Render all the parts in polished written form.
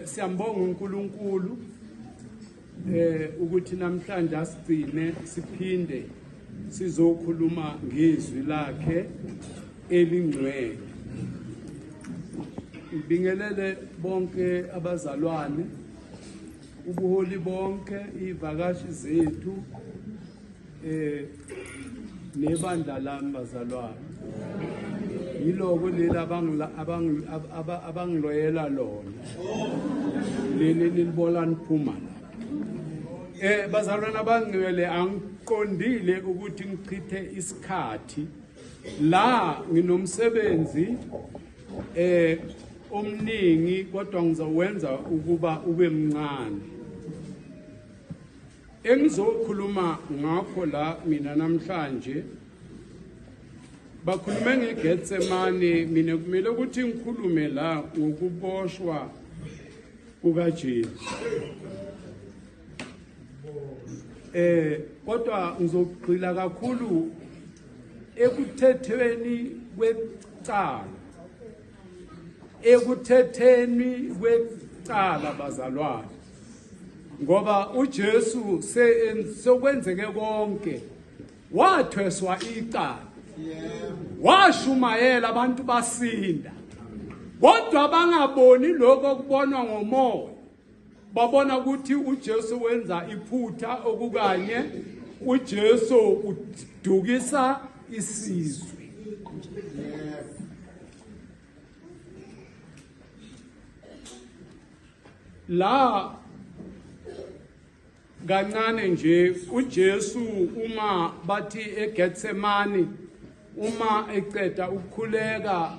Siyambonga uNkulunkulu ukuthi namhlanje asigcine siphinde sizokhuluma ngezwi lakhe elingcwele. Ngibingelele bonke abazalwane, ubuholi bonke, ivakashi zethu nebandla lami bazalwane. Yiloko leli abangiloyela lona. Leli nilibola niphuma la. Bazalwane abangcwele, angiqondile ukuthi ngichithe isikhathi la, nginomsebenzi omningi, kodwa ngizowenza ukuba ube mncane. Engizokhuluma ngakho la mina namhlanje, bakhulume ngeGetsemane, mina kumele ukuthi ngikhulume la ngokuboshwa kukaJesu. Kodwa ngizogxila kakhulu ekuthethweni kwecala. Ekuthetheni kwecala bazalwane, ngoba uJesu sekwenzeke konke, wathweswa icala, washumayela, abantu basinda, kodwa bangaboni lokho okubonwa ngomoya. Babona ukuthi uJesu wenza iphutha, okukanye uJesu udukisa isizwe. La kancane nje, uJesu uma bathi eGetsemane, uma eceda ukukhuleka,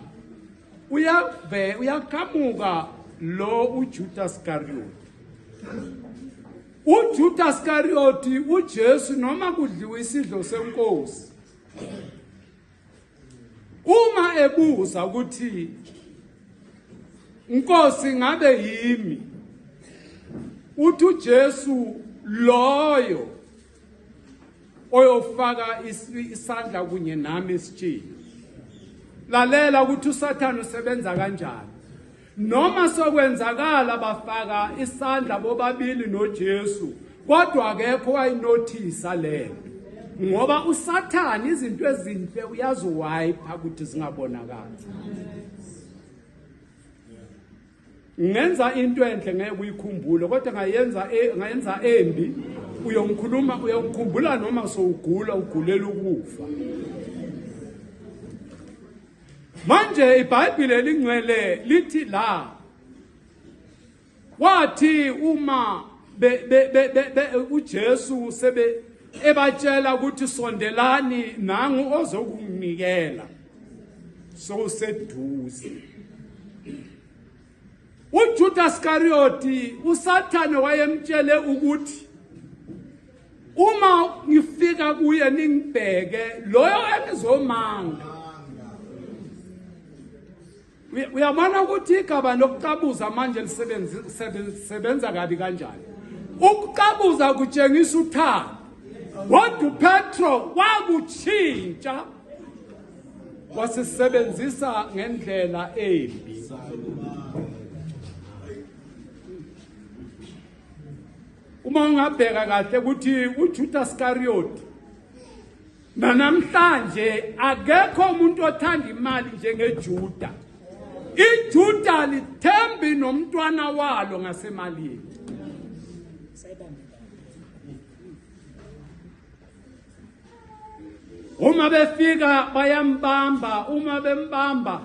uyave uyaqhamuka lo uJudas Iscariot. UJudas Iscariot, uJesu noma kudliwa isidlo senkosi, uma ebuza ukuthi, "Nkosi, ngabe yimi?" uthi uJesu, "Loyo oyofaka isandla kunye nami esitsheni." Lalela ukuthi uSathane usebenza kanjani. Noma sokwenzakala bafaka isandla bobabili noJesu, kodwa akekho wayinothisa lento, ngoba uSathane izinto ezinhle uyaziwipe ukuthi zingabonakali. Ngenza into enhle ngeke uyikhumbule, kodwa ngayenza embi uyongikhuluma, uyongikhumbula noma sowugula, ugulela ukufa. Manje iBhayibheli elingcwele lithi la, wathi uma uJesu sebe ebatshela ukuthi, "Sondelani, nangu ozokunginikela sowuseduze," uJudas Iscariot, uSathane wayemtshele ukuthi, "Uma ngifika kuye ningibheke, loyo engizomanga." Uyabona ukuthi igaba lokucabuza manje lisebenza kabi kanjani? Ukucabuza kutshengisa uthando, kodwa uPetro wakutshintsha wasisebenzisa ngendlela embi. Uma ungabheka kahle ukuthi uJudas Iscariot, namhlanje akekho umuntu othanda imali njengeJuda. IJuda lithembi nomntwana walo ngasemalini. Uma befika bayambamba, uma bembamba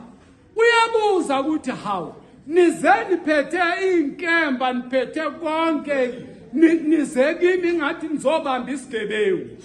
uyabuza ukuthi, "Hawu, nize niphethe inkemba, niphethe konke, nize kimi ngathi nizobamba isigebengu."